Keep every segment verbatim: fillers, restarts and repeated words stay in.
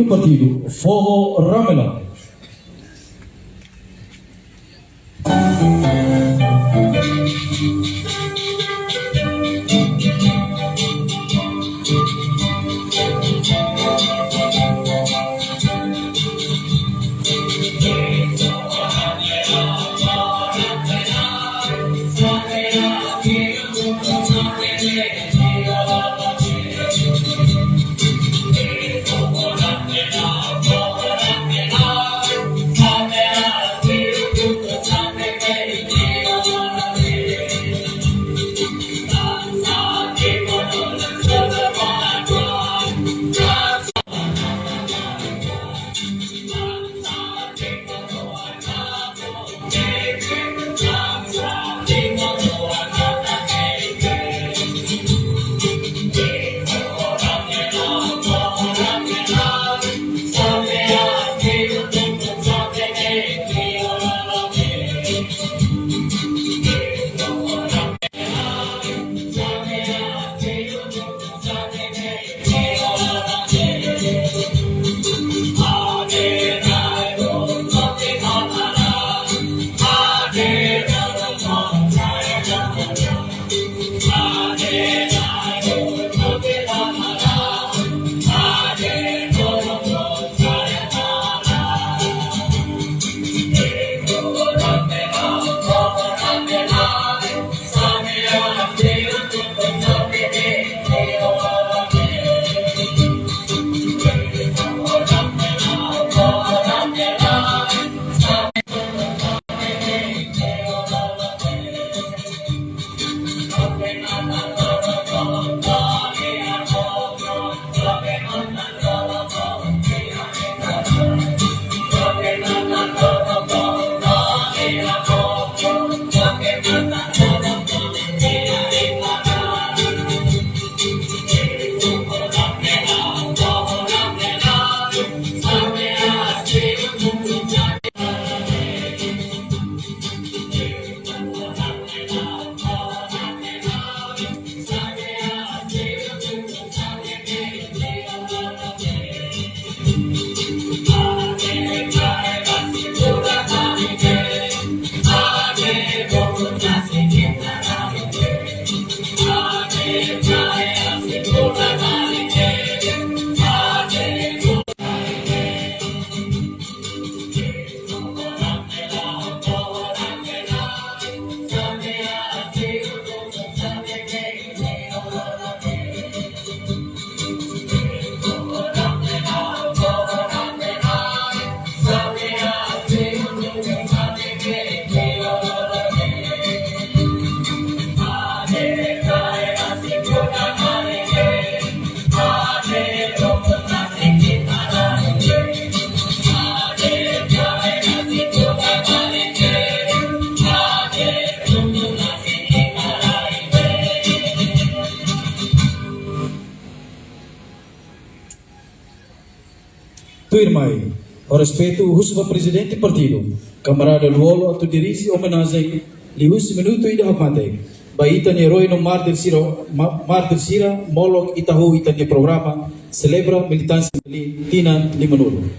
Partidu Foho Ramelan. Tuirmai, ho respeitu, husu ba Prezidente Partidu, kamarada Lú-Olo atu dirije omenajen liuhusi minutu ida hakmatek ba ita-nia erói no mártir sira, ma-, mártir sira, molok ita hahú ita-nia programa selebra militánsia tinan limanulu.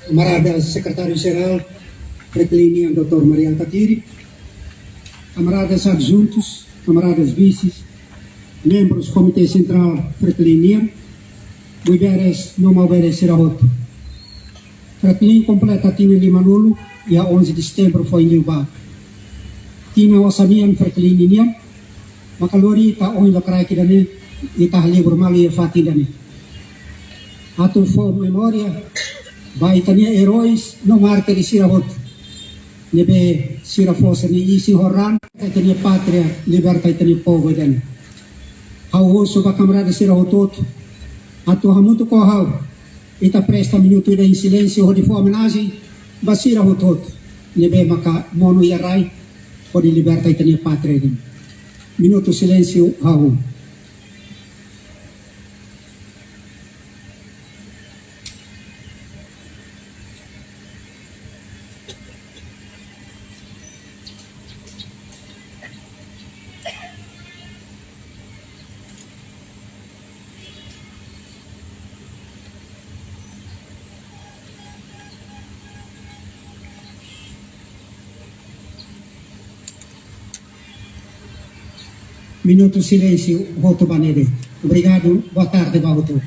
Kamarada Sekretáriu Jerál Fretilin nian, doutór Mari Alkatiri, kamaradas adjuntus, kamaradas vises, membrus Komité Sentrál Fretilin nian, maubere no maubere sira hotu. Fretilin kompleta tinan limanulu iha onze de setembru foin liubá. Tinan osan nian Fretilin nian, maka lori ita ohin lokraik ida-ne'e, ita halibur malu iha fatin ida-ne'e. Atu fó memória Ba ita-nia eróis no mártir sira hotu ne'ebé sira fó sira-nia isin ho raan, ita-nia pátria, liberta ita-nia povu ida-ne'e. Ha'u husu ba kamarada sira hotu-hotu atu hamutuk ho ha'u, ita presta minutu ida silénsiu hodi fó omenajen ba sira hotu-hotu ne'ebé maka monu iha rai hodi liberta ita-nia pátria ida-ne'e. Minutu silénsiu hahú. Minutu silénsiu hotu ba ne'e de'it. Obrigadu, boa tarde ba hotu.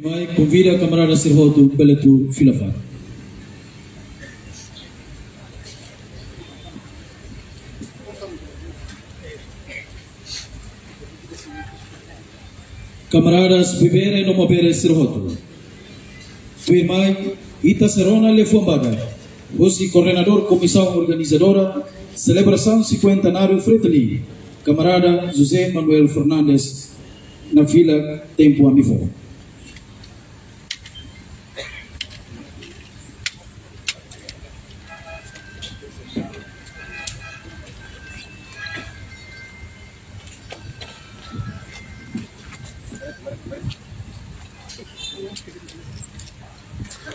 Mai konvida kamarada sira hotu bele atu fila fali. Kamaradas bebé no maubé sira hotu. Tuirmai, ita sei rona liafuan badak husi koordenadór Komisaun Organizadora Selebrasaun Sinkuentanáriu Fretilin, kamarada José Manuel Fernandes, na fila tempu ami fó.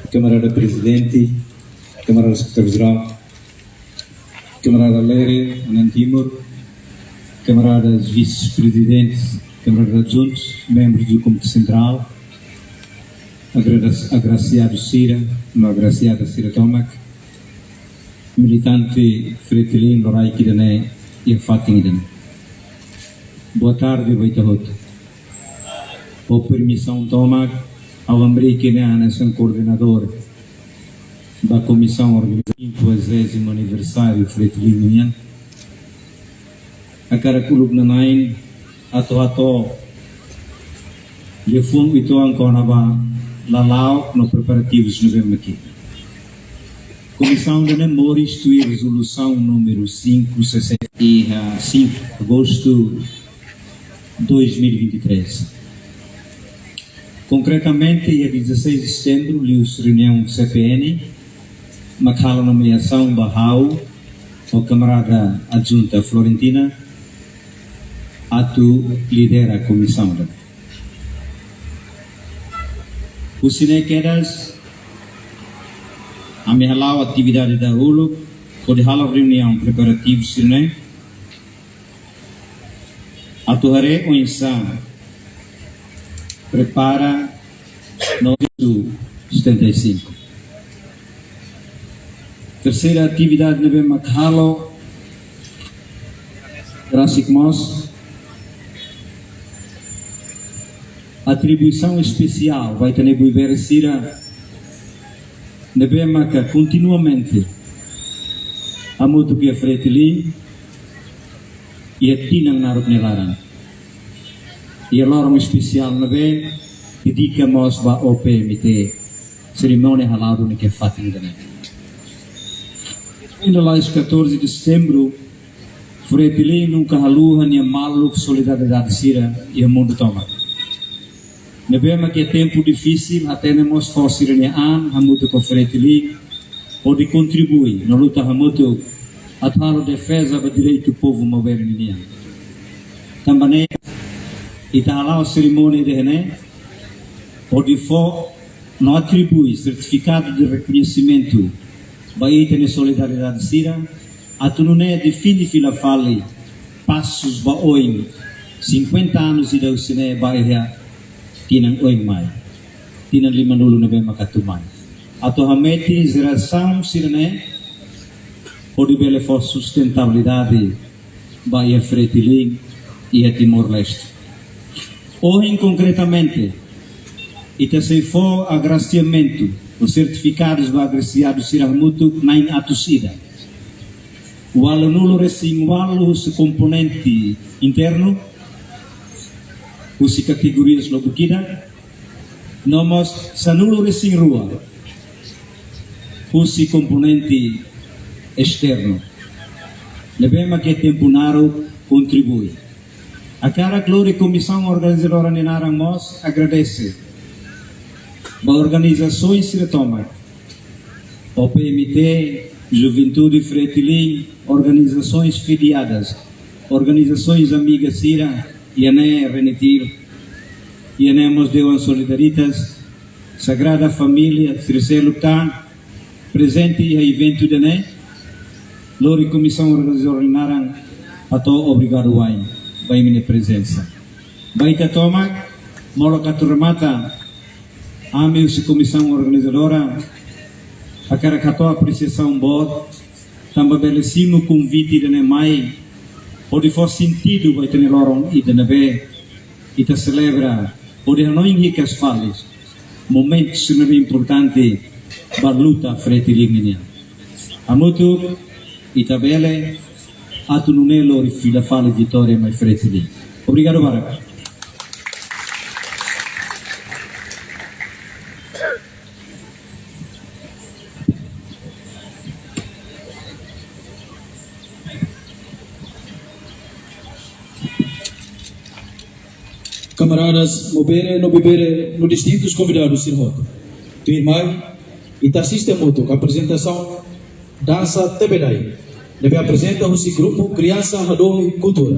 Kamarada Prezidente, kamarada Sekretáriu Jerál, kamarada Lere, Anan Timur, kamaradas vise-prezidentes, kamaradas adjuntus, membros do Comitê Central, agra-, agraciado sira, no agraciada sira tomak, militante Fretilin no rai ida-ne'e iha fatin ida-ne'e. Boa tarde ba ita hotu. Ho permisaun tomak, ha'u hamriik ne'e hanesan koordenadór ba Komisaun Organizadora cinquagésimo aniversário Fretilin nian. Hakarak uluk nanain atu hato'o liafuan uitoan kona-ba lala'ok no preparativus ne'ebé mak iha. Komisaun ida-ne'e moris tuir rezolusaun númeru cinco sessenta e cinco, agosto dois mil e vinte e três. Konkretamente, iha dezasseis de setembro, liuhusi reuniaun C P N, mak halo nomeasaun ba ha'u ho kamarada adjunta Florentina atu lidera komisaun ida-ne'e. Husi ne'e kedas, ami hala'o atividade dahuluk, hodi halo reuniaun preparativu sira-ne'e, atu haree oinsá prepara no setenta e cinco. Terseira atividade ne'ebé mak halo rasik mós atribuisaun espesiál ba ita-nia buibere sira ne'ebé maka kontinuamente hamutuk iha Fretilin iha tinan naruk nia laran. Iha loron espesiál ne'ebé dedika mós ba O P M T, serimónia hala'o duni iha fatin ida-ne'e. Iha lalais catorze de setembro, Fretilin nunka haluha nia maluk solidariedade sira iha mundu tomak. Ne'ebé mak iha tempu difisil, hatene mós fó sira-nia an hamutuk ho Fretilin hodi kontribui no luta hamutuk atu halo defeza ba direitu povu maubere ninian. Tanba ne'e, ita hala'o serimónia ida-ne'e hodi fó no atribui sertifikadu de rekoñesimentu ba ita-nia solidariedade sira, atu nune'e define fila fali pasus ba oin, cinquenta anos ida husi ne'e ba iha tinan oin mai, tinan limanulu ne'ebé maka atu mai. Atu hametin jerasaun sira-ne'e hodi bele fó sustentabilidade ba iha Fretilin iha Timor-Leste. Ohin konkretamente, ita sei fó agresiamentu ou sertifikadus ba agresiadu sira hamutuk na'in atus ida. Ualunulu-resin-ualu husi komponente internu, husi kategorias lubuk ida, no mós sanulu-resin-rua husi komponente esternu. Ne'ebé mak iha tempu naruk kontribui. Hakarak lori komisaun organizadora nia naran mós agradese ba organizasoens sira tomak, O P M T, Juventude Fretilin, organizasoens filiadas, organizasoens amigas sira, iha ne'e Renetil, iha ne'e mós Dewan Solidaritas, Sagrada Família, sira seluk tan prezente iha eventu ida-ne'e, lori komisaun organizadora nia naran hato'o obrigadu wa'in ba imi-nia prezensa. Ba ita tomak, molok atu remata, ami husi komisaun organizadora hakarak hato'o apresiasaun boot, tanba bele simu konvite ida-ne'e mai, hodi fó sentidu ba ita-nia loron ida ne'ebé ita selebra, hodi hanoin hikas fali momentu sira ne'ebé importante ba luta Fretilin nian. Hamutuk ita bele atu nune'e lori fila fali vitória mai Fretilin. Obrigadu barak. Kamaradas Mobere no Bebere no distintus konvidadus sira hotu. Tuirmai, ita asiste hamutuk aprezentasaun dansa Tebedai, ne'ebé aprezenta husi grupu Kriansa Hadomi Kultura.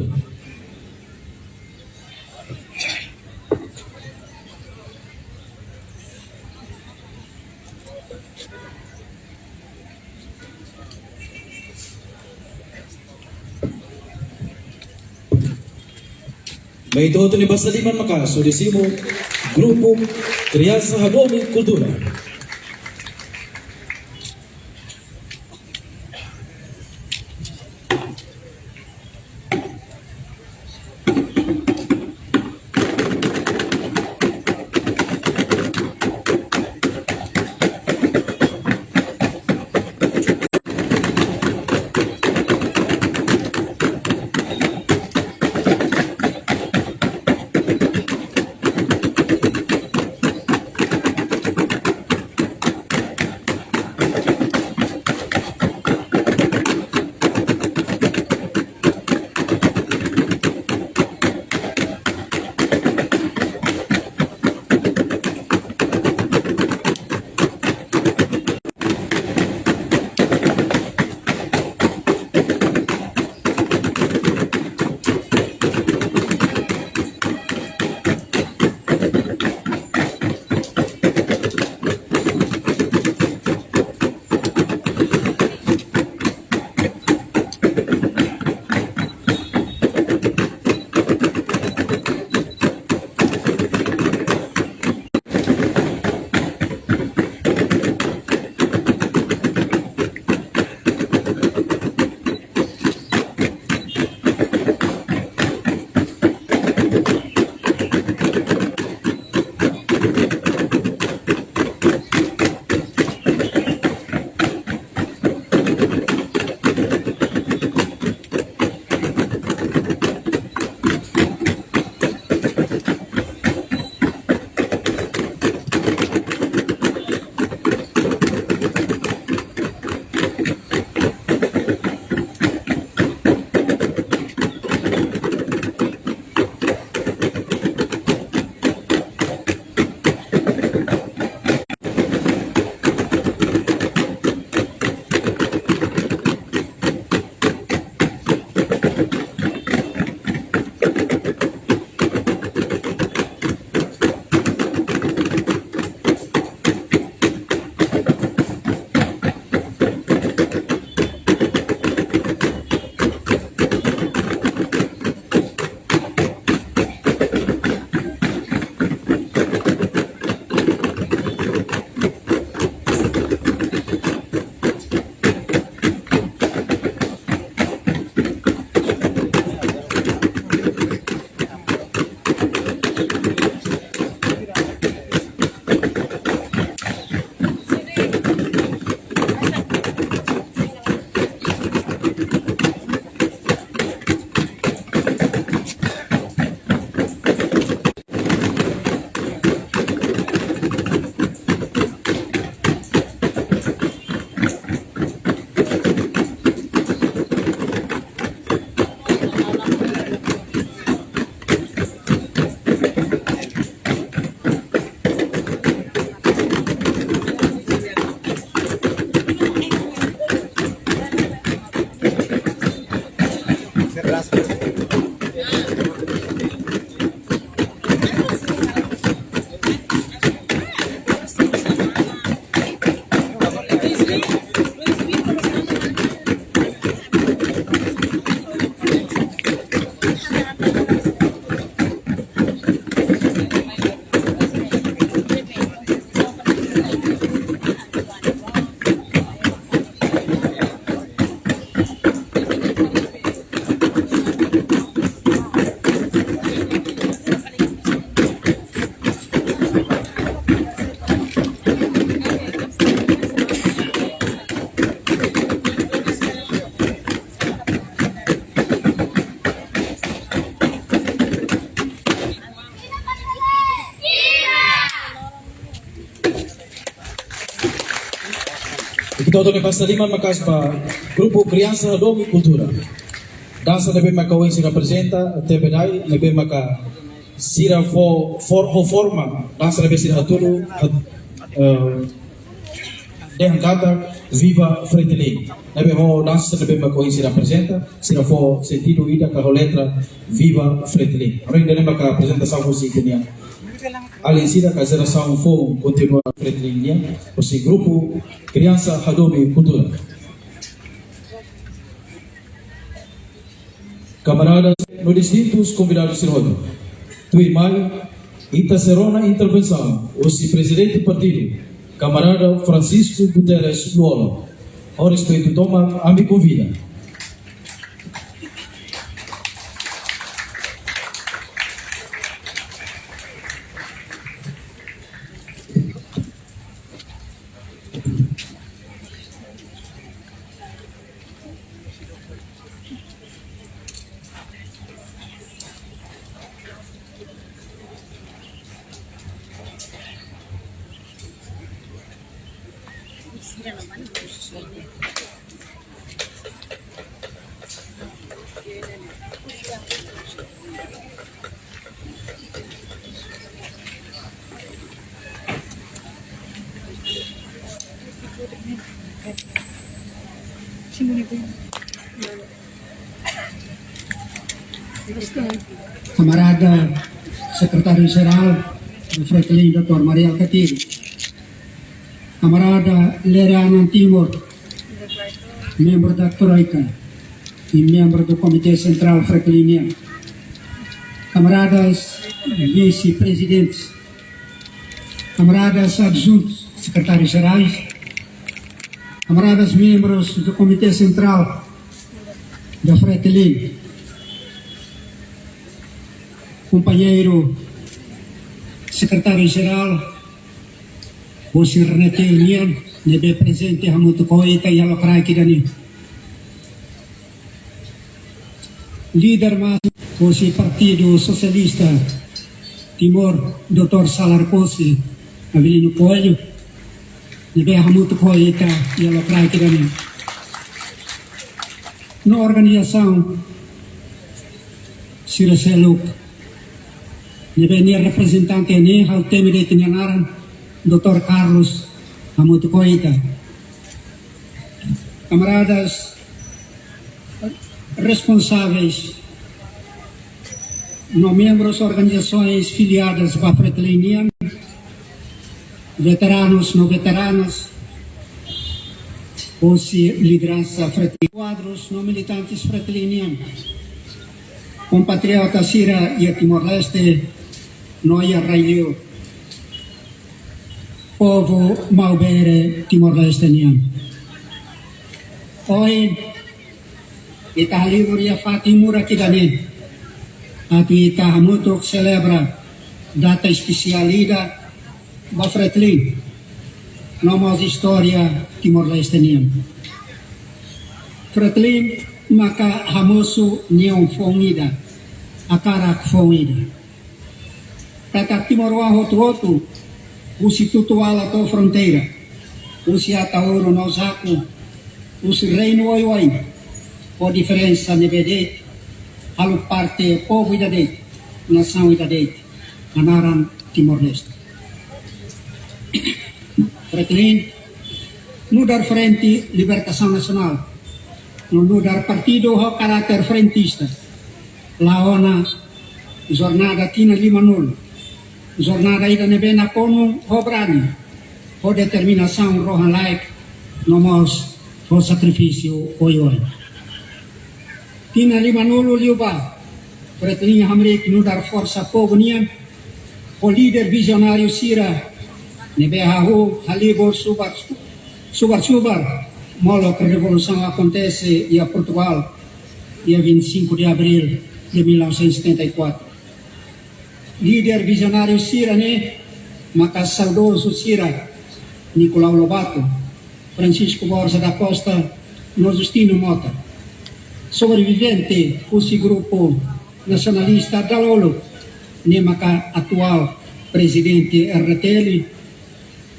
Mai ita hotu nia basa liman maka'as hodi simu grupu Kriansa Hadomi Kultura. Ita hotu ne'e basa liman maka'as ba grupu Kriansa Hadomi Kultura. Dansa ne'ebé maka ohin sira aprezenta, Tebedai, ne'ebé maka sira fó, for, fó forma, dansa ne'ebé sira hatudu, hat-, eh, dehan katak Viva Fretilin. Ne'ebé ho dansa ne'ebé maka ohin sira aprezenta, sira fó sentidu ida ka ho letra Viva Fretilin. Agora ida-ne'e maka aprezentasaun husi ita-nia alin sira ka jerasaun foun kontinua Fretilin nian, husi grupu Kriansa Hadomi Kultura. Kamarada no distintus konvidadu sira hotu. Tuirmai, ita sei rona intervensaun husi Prezidente Partidu, Kamarada Francisco Guterres Lú-Olo. Ho respeitu tomak, ami konvida. Kamarada Sekretáriu Jerál do Fretilin, doutór Mari Alkatiri. Kamarada Lere Anan Timor, membru da Troika i membru do Komité Sentrál Fretilin nian. Kamaradas vise-prezidentes, kamaradas adjuntus sekretárius jerais, kamaradas membrus do Komité Sentrál da Fretilin, kompañeiru sekretáriu-jerál, husi RNETIL nian, ne'ebé prezente hamutuk ho ita iha lokraik ida-ne'e. Líder másimu husi Partidu Sosialista Timor, doutór Salar Kosi Avelino Coelho, ne'ebé hamutuk ho ita iha lokraik ida-ne'e. No organizasaun sira seluk, ne'ebé nia reprezentante ne'e, ha'u temi de'it nia naran, doutór Carlos, hamutuk ho ita. Kamaradas responsáveis no membrus organizasoens filiadas ba Fretilin nian, veteranus no veteranas, husi lideransa Fretilin, kuadrus no militantes Fretilin nian, kompatriota sira iha Timor-Leste no iha rai-li'ur, povu maubere Timor-Leste nian. Ohin, ita halibur iha fatin murak ida-ne'e, atu ita hamutuk selebra data espesiál ida ba Fretilin no mós istória Timor-Leste nian. Fretilin maka hamosu neon foun ida, hakarak foun ida. Katak timoroan hotu-hotu, husi Tutuala to'o fronteira, husi Ataúro no Jaco, husi reinu oioin, ho diferensa ne'ebé de'it, halo parte povu ida de'it, nasaun ida de'it, ho naran Timor-Leste. Fretilin nu'udar Frente Libertasaun Nasionál, no nu'udar partidu ho karáter frentista, la'o ona jornada tinan limanulu. Jornada ida ne'ebé nakonu ho brani, ho determinasaun rohan-laek, no mós ho sakrifísiu oioin. Tinan limanulu liubá, Fretilin hamriik nu'udar forsa povu nian, ho líder vizionáriu sira ne'ebé hahú halibur subar, subar-subar Molok revolusaun akontese iha Portugal, dia vinte e cinco de abril de mil novecentos e setenta e quatro. Líder vizionáriu sira-ne'e maka saudozu sira Nicolau Lobato, Francisco Borja da Costa, no Justino Mota. Sobrevivente husi grupu nasionalista dala uluk, ne'e maka atuál prezidente R D T L,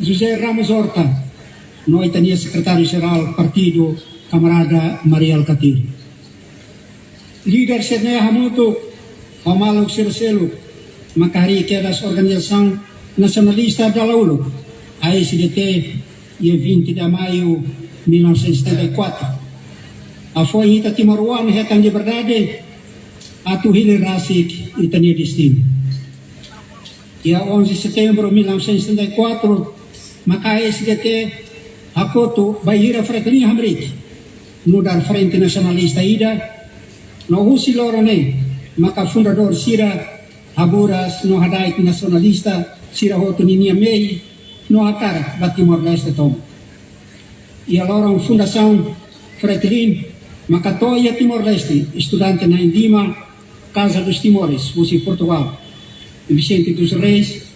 José Ramos Horta, no ita-nia sekretáriu-jerál partidu, kamarada Mari Alkatiri. Líder sira-ne'e hamutuk ho maluk sira seluk maka harii kedas organizasaun nasionalista dala uluk, A S D T, dia vinte de maio mil novecentos e setenta e quatro. Hafoin ita timoroan hetan liberdade, atu hili rasik ita-nia destinu. Dia onze de setembro mil novecentos e setenta e quatro, maka A S D T hakotu bainhira Fretilin hamriik nu'udar frente nasionalista ida, no husi loron ne'e maka fundadór sira, haburas no hada'et nasionalista sira hotu ninia mehi no hakarak ba Timor-Leste tomak. Iha loron fundasaun Fretilin maka to'o iha Timor-Leste estudante na'in-lima, Casa dos Timores, husi Portugal, Vicente dos Reis,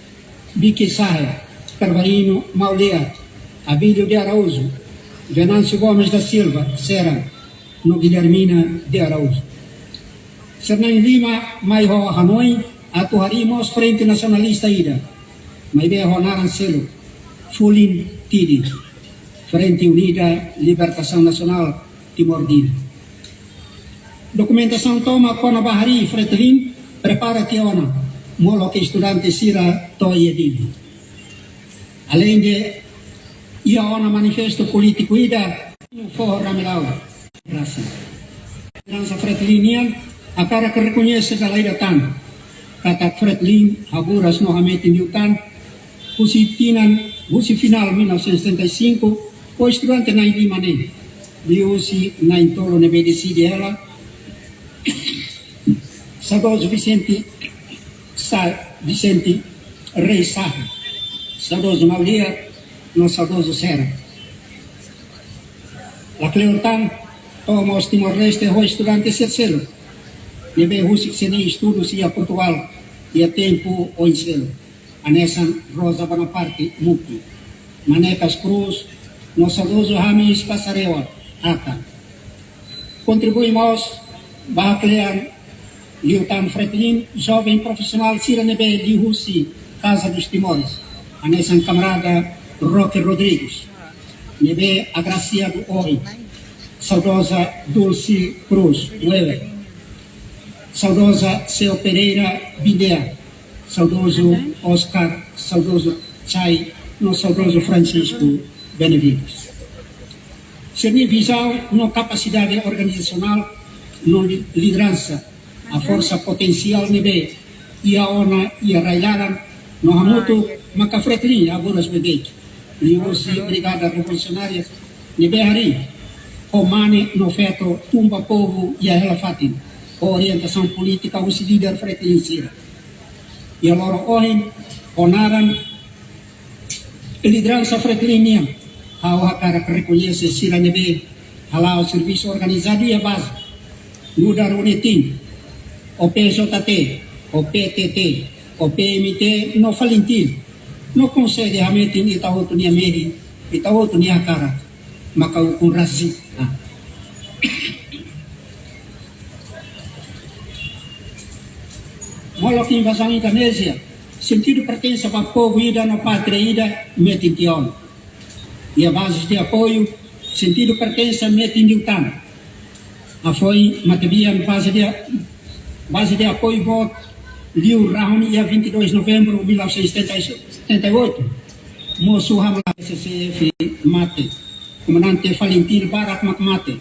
Bique Sahe, Carvalhinho, Maulia, Abílio de Araújo, Venâncio Gomes da Silva, Serra, no Guilhermina de Araújo. Sira na'in-lima mai ho hanoin atu harii mós frente nasionalista ida, maibé ho naran seluk, Fulin Tidi, Frente Unida Libertasaun Nasionál Timor Dili. Dokumentasaun tomak kona-ba harii Fretilin prepara tiha ona molok estudante sira to'o iha Dili. Aleinde iha ona manifestu polítiku ida, foho Ramelau, rasa. Lideransa Fretilin nian hakarak rekoñese dala ida tan katak Fretilin haburas no hametin liután husi tinan, husi finál mil novecentos e setenta e cinco, ho estudante na'in-lima ne'e, liuhusi na'in-tolu ne'ebé deside hela, saudozu Vicente Sa-, Vicente Reis Sahe, saudozu Maulia, no saudozu Serra. Lakleur tan, to'o mós Timor-Leste ho estudante sira seluk ne'ebé husik sira-nia estudu iha Portugal iha tempu oin seluk, hanesan Rosa Bonaparte Muti, Manecas Cruz, no saudozu Hamis Passarewa Ata. Kontribui mós ba kle'an liután Fretilin joven profisionál sira ne'ebé liuhusi Casa dos Timores, hanesan kamarada Roque Rodrigues, ne'ebé agrasiadu ohin, saudoza Dulce Cruz Wewe, saudoza Seu Pereira Bindea, saudozu Oscar, saudozu Chai, no saudozu Francisco Benevides. Sira-nia vizaun no kapasidade organizasionál no li-, lideransa haforsa potensiál ne'ebé iha ona iha rai-laran no hamutuk maka Fretilin haburas beibeik. Liuhusi Brigada Revolusionária ne'ebé harii ho mane no feto tun ba povu iha hela fatin, ho orientasaun polítika husi líder Fretilin sira. Iha loron ohin, ho naran lideransa Fretilin nian, ha'u hakarak rekoñese sira ne'ebé hala'o servisu organizadu iha baze, nu'udar UNETIM, OPJT, OPTT, OPMT, no FALINTIL, no konsege hametin ita hotu nia mehi, ita hotu nia hakarak, maka ukun rasik. Ah. Molok invazaun Indonézia, sentidu pertensa ba povu ida no pátria ida metin tiha ona. Iha baze de apoiu, sentidu pertensa metin liután. Hafoin matebian baze de, baze de apoiu boot liu rahun iha vinte e dois de novembro mil novecentos e setenta e oito. Mosu hamlaha S C F mate. Komandante FALINTIL barak mak mate.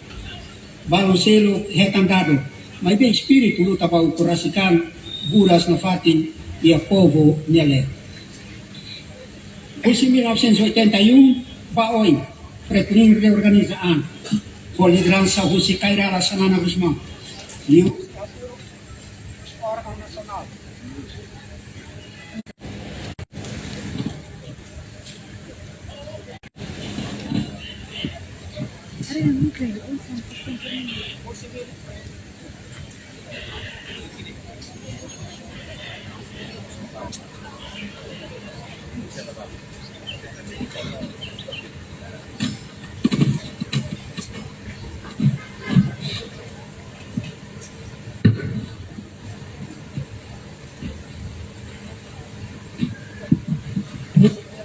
Balu seluk hetan dadu. Maibé espíritu luta ba ukun rasik an buras nafatin iha povu nia leet. Husi mil novecentos e oitenta e um ba oin, Fretilin reorganiza an ho lideransa husi Kay Rala Xanana Gusmão. Liu órgaun nasionál.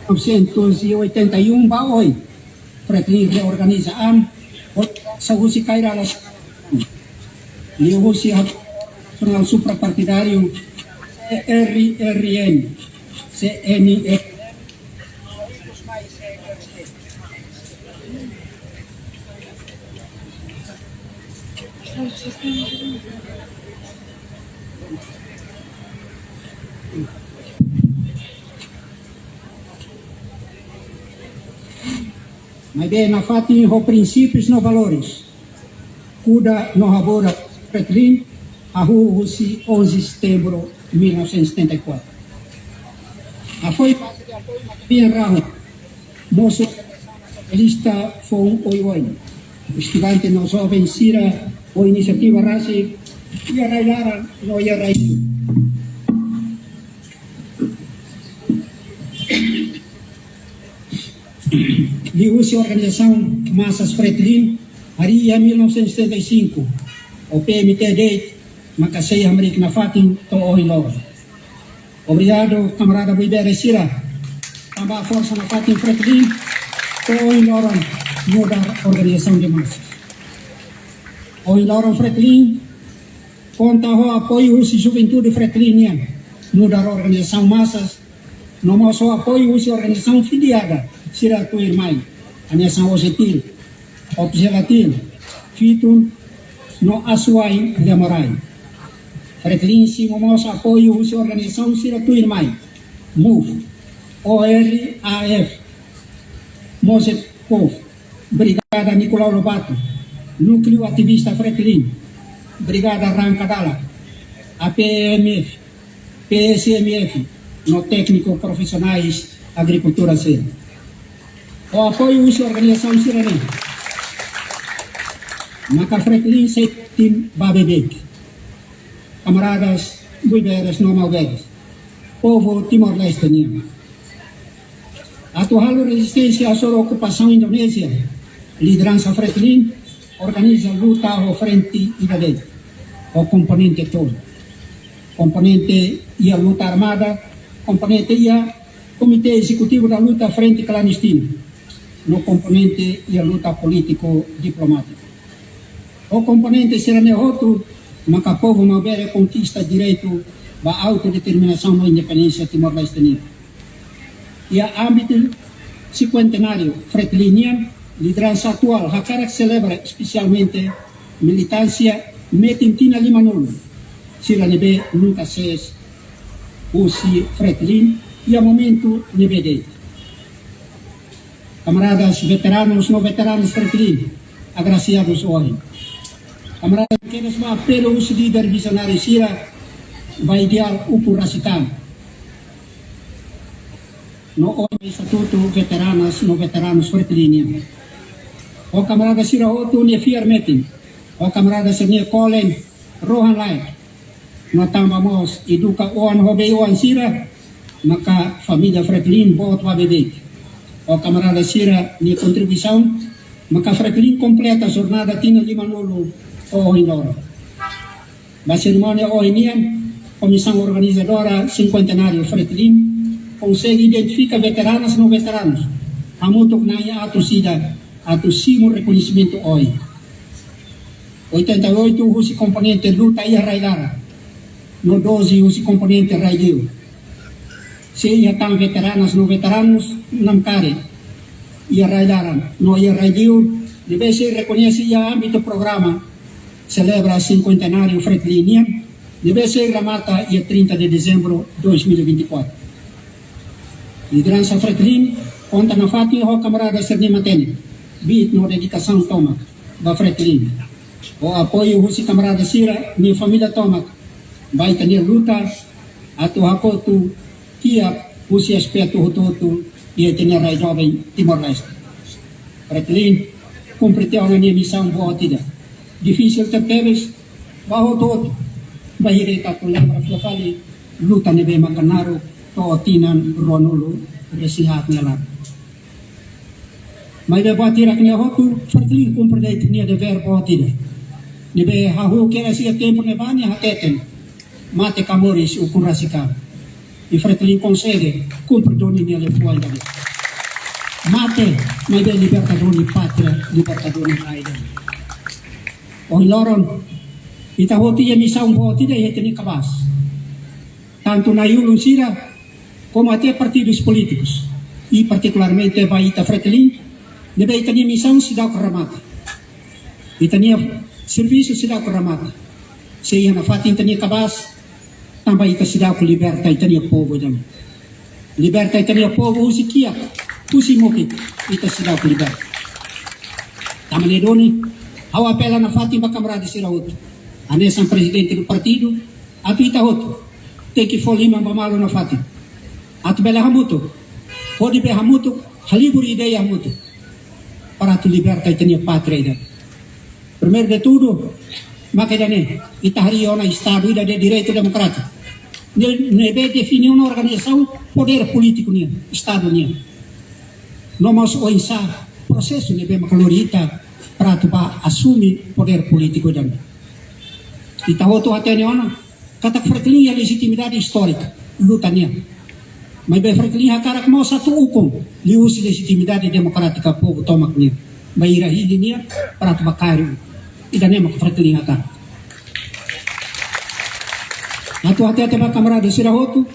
Novecentos e oitenta e um ba oin, Fretilin reorganiza an, organiza husi kairala, liuhusi Nasionál Suprapartidáriu, C R R N, C N R, maibé nafatin ho prinsípius no valores, kuda no haburas Fretilin, hahú husi onze de setembro mil novecentos e setenta e quatro. Hafoin bian rahu, mosu lista foun oioin. Estudante no joven sira ho inisiativa rasik iha rai-laran no iha rai-liur. Liuhusi organizasaun masas Fretilin, harii iha mil novecentos e setenta e cinco, ho P M T de'it, maka sei hamriik nafatin to'o ohin loron. Obrigadu, kamarada buibere sira, tanba forsa nafatin Fretilin to'o ohin loron nu'udar organizasaun de masas. Ohin loron Fretilin konta ho apoiu husi juventude Fretilin nian, nu'udar organizasaun masas, no mós ho apoiu husi organizasaun filiada sira tuirmai, hanesan OJETIL, OPJELATIL, FITUN, no Asuwa'in Lemorai. Fretilin simu mós apoiu husi organizasaun sira tuirmai, MOVE, O R A F, MOJET-POV, Brigada Nicolau Lobato, Núcleo Ativista Fretilin, Brigada Ranka Dala, A P M F, P S M F, no tékniku profisionais agrikultura sira. Ho apoiu husi organizasaun sira-ne'e, maka Fretilin sei tin ba beibeik. Kamaradas buiberes no maubere, povu Timor-Leste nian. Atu halo rezisténsia hasoru okupasaun Indonézia, lideransa Fretilin organiza luta ho frente ida de'it, ho komponente tolu. Komponente iha luta armada, komponente iha Komité Ezekutivu da Luta Frente Klandestina, no komponente iha luta polítiku-diplomátiku. Ho komponente sira-ne'e hotu, maka povu maubere konkista direitu ba autodeterminasaun no independénsia Timor-Leste nian. Iha ámbitu sinkuentenáriu Fretilin nian, lideransa atuál hakarak selebra espesialmente militánsia metin tinan limanulu sira ne'ebé nunka sees husi Fretilin iha momentu ne'ebé de'it. Kamaradas veteranus no veteranas Fretilin, agrasiadus ohin. Kamaradas, kedas ba apelu husi líder vizionáriu sira ba ideál ukun rasik tan. No ohin estatutu veteranas no veteranus Fretilin nian. Ho kamarada sira hotu nia fiar metin, ho kamarada sira-nia kolen rohan-laek, no tanba mós eduka oan ho bei-oan sira, maka família Fretilin boot ba beibeik. Ho kamarada sira-nia kontribuisaun, maka Fretilin kompleta jornada tinan limanulu to'o ohin loron. Ba serimónia ohin nian, Komisaun Organizadora Sinkuentenáriu Fretilin konsege identifika veteranas no veteranus hamutuk Nai Atus ida atu simu rekoñesimentu oin. Oitenta e oito husi komponente luta iha rai-laran, no doze husi komponente rai-liur. Sei iha tan veteranas no veteranus Namkare iha rai-laran no iha rai-liur ne'ebé sei rekoñese iha ámbitu programa selebra sinkuentenáriu Fretilin nian, ne'ebé sei remata iha trinta de dezembro dois mil e vinte e quatro. Lideransa Fretilin konta nafatin ho kamarada sira-nia matenek, kbiit no dedikasaun tomak ba Fretilin. Ho apoiu husi kamarada sira-nia família tomak, ba ita-nia luta atu hakotu kiak husi aspetu hotu-hotu iha ita-nia rai doben Timor-Leste. Fretilin, kumpre tiha ona nia misaun boot ida. Difisil tebetebes ba hotu-hotu. Bainhira ita atu lembra fila fali luta ne'ebé maka naruk to'o tinan ruanulu-resin-haat nia laran. Maibé buat hirak-ne'e hotu, Fretilin kumpre de'it nia devér boot ida. Ne'ebé hahú kedas iha tempu ne'ebá nia hateten: mate ka moris, ukun rasik ha'u. I Fretilin konsege kumpre duni nia liafuan ida-ne'e. Mate, maibé liberta duni pátria, liberta duni rai ida-ne'e. Ohin loron, ita hotu iha misaun boot ida iha ita-nia kabaas. Tantu na'i-ulun sira, komu até partidus polítikus. I partikularmente ba ita Fretilin, ne'ebé ita-nia misaun seidauk remata. Ita-nia servisu seidauk remata. Sei iha nafatin ita-nia kabaas, tanba ita seidauk liberta ita-nia povu ida-ne'e. Liberta ita-nia povu husi kiak, husi mukit, ita seidauk liberta. Tanba ne'e duni, ha'u apela nafatin ba kamarada sira hotu. Hanesan prezidente do partidu, atu ita hotu tenke fó liman ba malu nafatin. Atu bele hamutuk, hodi bele hamutuk, halibur ideia hamutuk, para atu liberta ita-nia pátria ida. Primeiru de tudu, maka ida-ne'e, ita harii ona Estadu ida de direitu demokrátiku. Ne'e, ne'ebé define ona organizasaun podér polítiku nian, Estadu nian. No mós oinsá prosesu ne'ebé maka lori ita para atu bá asume podér polítiku ida-ne'e. Ita hotu hatene ona katak Fretilin iha lejitimidade istórika luta nian. Maibé Fretilin hakarak mós atu ukun liuhusi lejitimidade demokrátika povu tomak nian. Bainhira hili nia para atu bá kaer. Ida-ne'e mak Fretilin hakarak. Atu hatete ba kamarada sira hotu,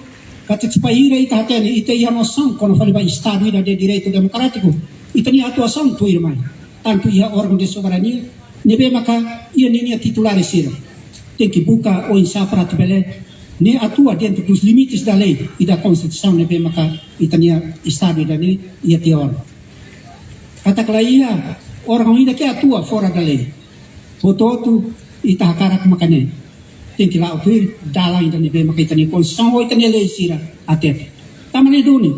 katak se bainhira ita hatene, ita iha nosaun kona-ba Estadu ida de direitu demokrátiku, ita-nia atuasaun tuirmai, tantu iha órgaun de soberania ne'ebé maka iha ninia titulares sira, tenke buka oinsá para atu bele ne'e atua dentro dos limites da lei e da Constituição ne'ebé maka ita-nia Estadu ida-ne'e iha tiha ona. Katak la iha órgaun ida ke atua fora da lei. Portantu, ita hakarak maka ne'e tenke la'o tuir dalan ida ne'ebé maka ita-nia Konstituisaun ho ita-nia lei sira hatete. Tanba ne'e duni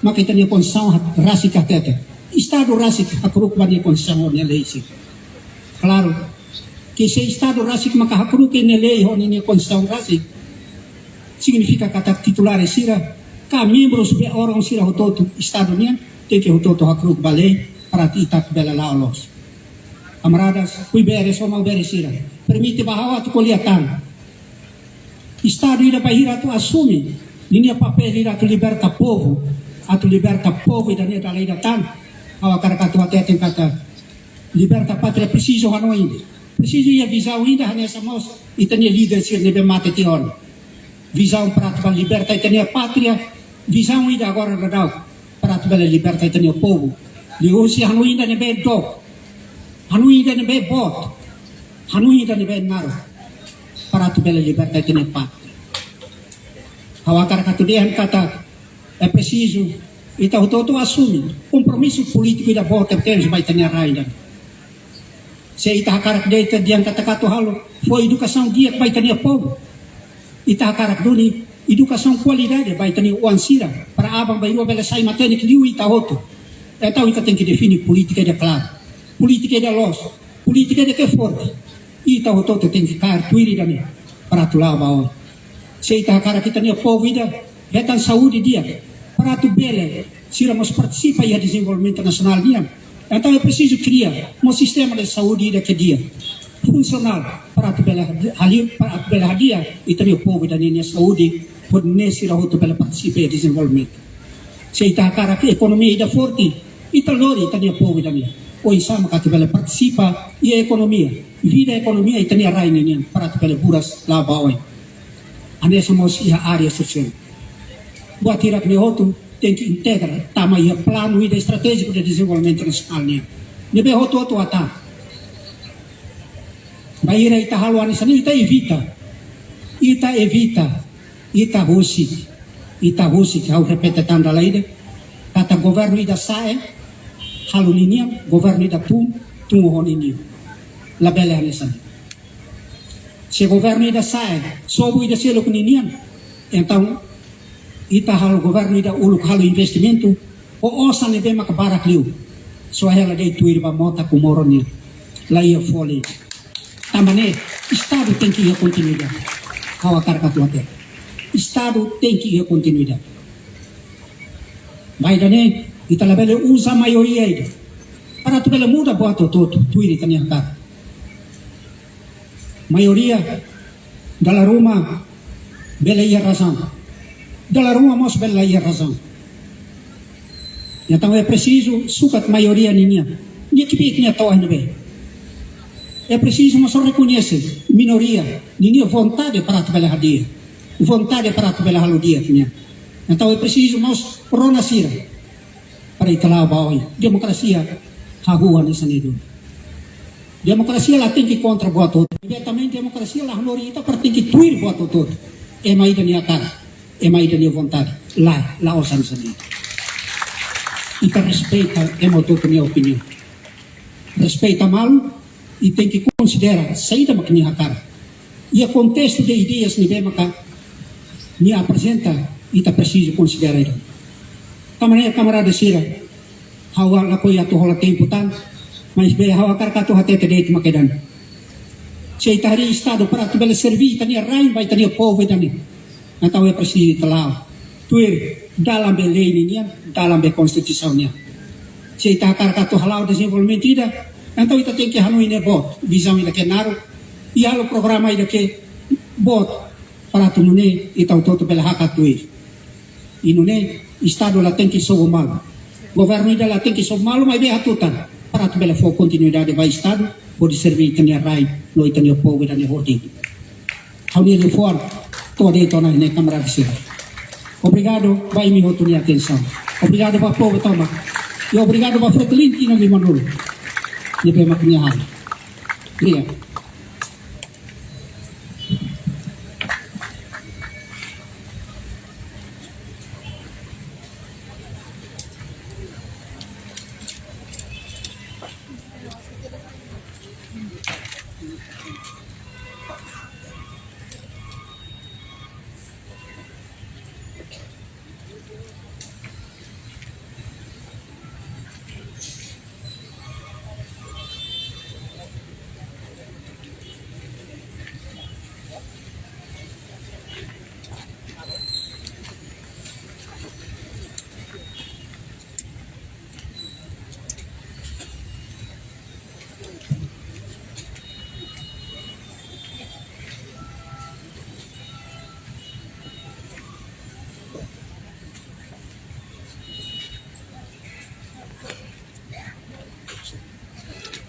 maka ita-nia Konstituisaun rasik hatete. Estadu rasik hakru'uk ba nia Konstituisaun ho nia lei sira. Klaru, ke se Estadu rasik maka hakru'uk nia lei ho nia Konstituisaun rasik, signifika katak titulares sira ka membrus be órgaun sira hotu-hotu Estadu nian tenke hotu-hotu hakru'uk ba lei para ita bele la'o loos. Kamaradas, Puiberes ho Mauberes sira, permite ba ha'u atu ko'alia tan. Estadu ida bainhira atu asume ninia papél ida atu liberta povu, atu liberta povu ida-ne'e dala ida tan. Ha'u hakarak atu hateten katak liberta pátria presiza hanoin ida. Presiza iha vizaun ida hanesan mós ita-nia líder sira ne'ebé mate tiha ona. Vizaun para atu bá liberta ita-nia pátria, vizaun ida agora daudaun para atu bele liberta ita-nia povu. Liuhusi hanoin ida ne'ebé dook, hanoin ida ne'ebé boot, hanoin ida ne'ebé naruk para atu bele liberta ita-nia pátria. Ha'u hakarak atu dehan katak é presizu ita hotu-hotu asume kompromisu polítiku ida boot tebes ba ita-nia rain ida. Se ita hakarak de'it ita dehan katak atu halo fó edukasaun di'ak ba ita-nia povu, ita hakarak duni edukasaun kualidade ba ita-nia oan sira, para aban-bainrua bele sai matenek liu ita hotu. Entaun ita tenke define polítika ida klaru, polítika ida loos, polítika ida ke forte. Ita hotu-hotu tenke kaer tuir ida-ne'e para atu la'o ba oin. Se ita hakarak ita-nia povu ida hetan saúde di'ak, para atu bele sira mós partisipa iha dezenvolvimentu nasionál nian, entaun é presizu kria mós sistema de saúde ida ke di'ak, funsionál, para atu bele hadi-, hali-, para atu bele hadi'a ita-nia povu ida-ne'e nia saúde, hodi nune'e sira hotu bele partisipa iha dezenvolvimentu. Se ita hakarak ekonomia ida forte, ita lori ita-nia povu ida-ne'e oinsá maka atu bele partisipa iha ekonomia, vida ekonomia ita-nia rain nian, para atu bele buras la'o ba oin. Hanesan mós iha área sosiál. Buat hirak-ne'e hotu tenke integra tama iha planu ida estratéjiku de dezenvolvimentu nasionál nian, ne'ebé hotu-hotu hatán. Bainhira ita halo hanesan ne'e, ita evita, ita evita, ita husik, ita husik, ha'u repete tan dala ida, katak governu ida sa'e halo ninian, governu ida tun, tun ho ninian. Labele hanesan ne'e. Se governu ida sa'e sobu ida seluk ninian, entaun ita halo governu ida uluk halo investimentu ho osan ne'ebé maka barak liu. Só hela de'it tuir ba mota ku moron nian. La iha fó liu. Tanba ne'e, Estadu tenke iha kontinuidade. Ha'u hakarak atu hatete. Estadu tenke iha kontinuidade. Maibé ida-ne'e, ita labele uza maioria ida para atu bele muda buat hotu-hotu, tuir ita-nia hakarak. Maioria, dala ruma, bele iha razaun. Dala ruma mós bele la iha razaun. Entaun é presizu sukat maioria ninian. Nia kbiit nia to'o iha ne'ebé. É presizu mós rekoñese minoria ninia vontade para atu bele hadi'a. Vontade para atu bele halo di'ak nian. Entaun é presizu mós rona sira para ita la'o ba oin. Demokrasia hahú hanesan ne'e duni. Demokrasia la tenke kontra buat hotu. Diretamente demokrasia la hanorin ita para tenke tuir buat hotu-hotu. Ema ida nia hakarak, ema ida nia vontade. Lae, la'ós hanesan ne'e. Ita respeita ema hotu-hotu nia opiniaun. Respeita malu, i tenke konsidera saida mak nia hakarak. Iha kontestu de ideias ne'ebé maka nia aprezenta, ita presiza konsidera ida. Tanba ne'e kamarada sira, ha'u lakohi atu hola tempu tan, maibé ha'u hakarak atu hatete de'it mak ida-ne'e. Se ita harii Estadu para atu bele serví ita-nia rain, ba ita-nia povu ida-ne'e. Entaun é presizu ita la'o tuir dalan be lei ninian, dalan be konstituisaun nian. Se ita hakarak atu hala'o dezenvolvimentu ida, entaun ita tenke hanoin ne'e boot, vizaun ida ke naruk, i halo programa ida ke boot, para atu nune'e ita hotu-hotu bele hakat tuir. I nune'e, Estadu la tenke sobu malu. Governu ida la tenke sobu malu, maibé hatutan para atu bele fó kontinuidade ba Estadu, hodi serví ita-nia rain, no ita-nia povu ida-ne'e hotu. Ha'u-nia liafuan to'o de'it ona ne'e, kamarada sira. Obrigadu ba imi hotu nia atensaun. Obrigadu ba povu tomak. I obrigadu ba Fretilin tinan limanulu. Ne'ebé mak nia halo. Obrigadu.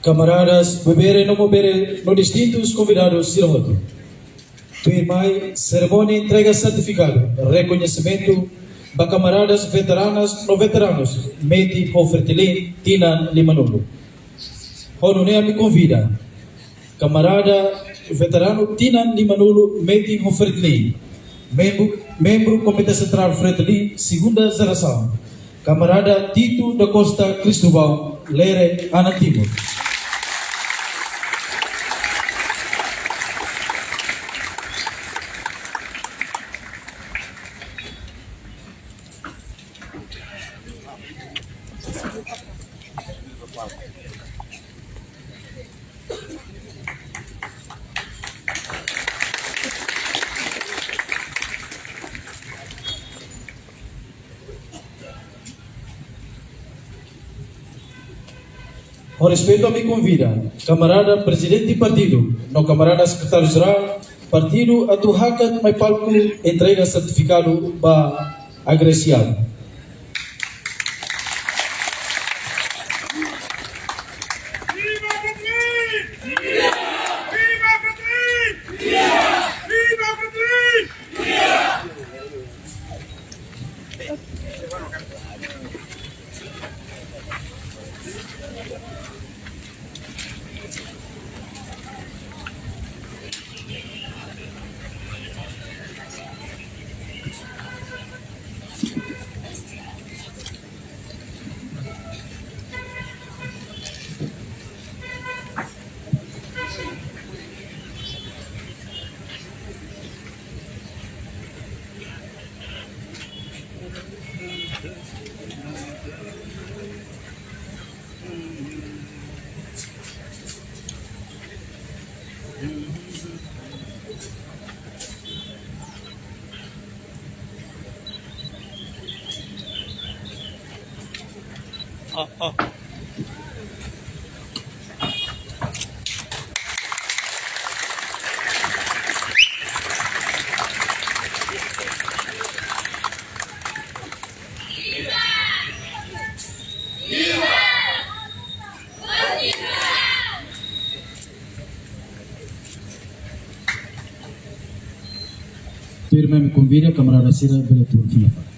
Kamaradas bebere no mobere no distintus konvidadus sira hotu. Tuirmai, serimónia entrega sertifikadu rekoñesimentu ba kamaradas veteranas no veteranus metin ho Fretilin tinan limanulu. Ho nune'e ami konvida kamarada veteranu tinan limanulu metin ho Fretilin, membru, membru Komité Sentrál Fretilin segunda jerasaun, kamarada Tito da Costa Cristóvão, Lere, Anan Timur. Ho respeitu ami konvida kamarada prezidente partidu no kamarada sekretáriu jerál partidu atu hakat mai palku entrega sertifikadu ba agresiadu. Viva Fretilin! Viva Fretilin! Viva Fretilin! Oh, oh. Tuirmai ami konvida kamarada sira bele tuur fila fali.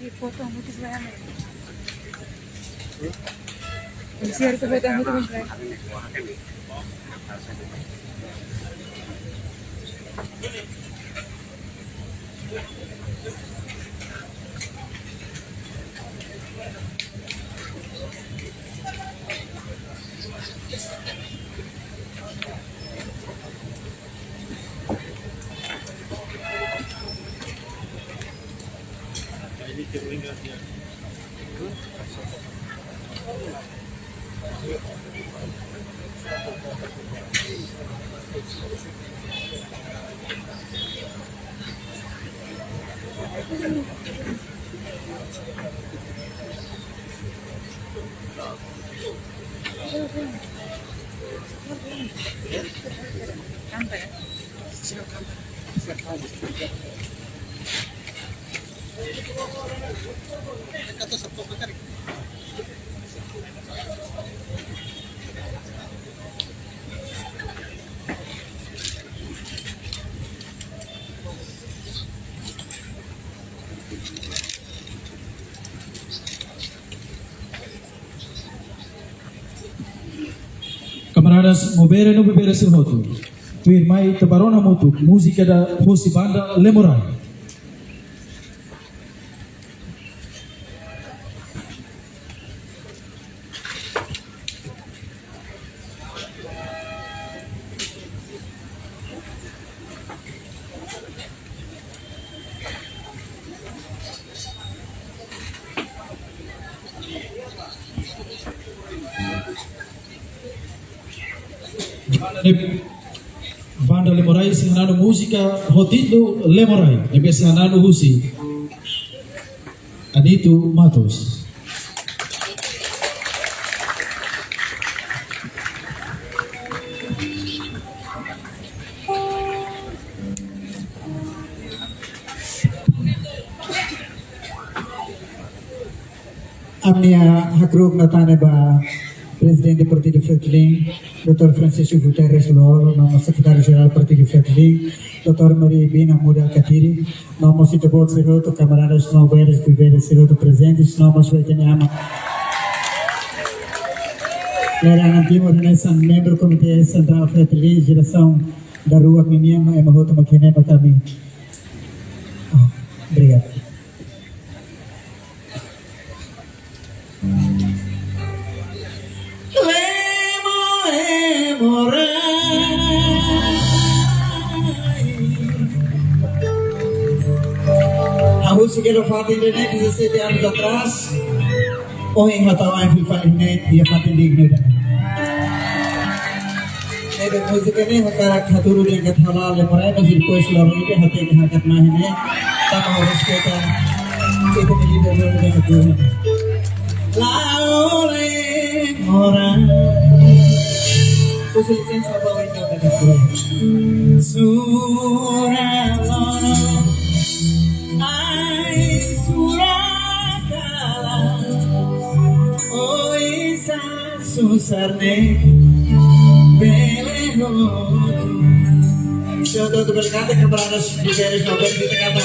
Kamaradas Mobere no Bebere sira hotu. Tuirmai ita bá rona hamutuk múzika ida hosi banda Lemorai. Banda Le-, banda Lemorai sei hananu múzika ho títulu Lemorai, ne'ebé sei hananu husi Anito Matos. Ami-nia hakru'uk hatene ba Prezidente Partidu Fretilin, doutór Francisco Guterres Lú-Olo, no mós Sekretáriu Jerál Partidu Fretilin, doutór Maria Ibina Muda Alkatiri, no mós ita-boot sira hotu, kamaradas Mobere, Bebere sira hotu prezentes, no mós ba ita-nia aman Lere Anan Timor, hanesan membru Komité Sentrál Fretilin, jerasaun daruak ninian, ema hotu mak iha ne'e mak ami. Ah, obrigadu. Lemo, Lemorai. Hahú husi hela fatin ida-ne'e dezassete anos atrás. Ohin ha'u tau an fila fali ne'e iha fatin dignu ida. Ne'ebé múzika ne'e hakarak hatudu dehan katak hala'o Lemorai, mas depois loron ida ha'u tenke hakat mai ne'e. Tanba ha'u respeita ita-nia líder Lú-Olo ne'e. La'o Lemorai. Husu lisensa ba ita bebé. Sura lono. Ai, sura kala, oinsá susar ne'e bele hotu. Sira hotu bele kanta, kamaradas Bebere, só bele kanta.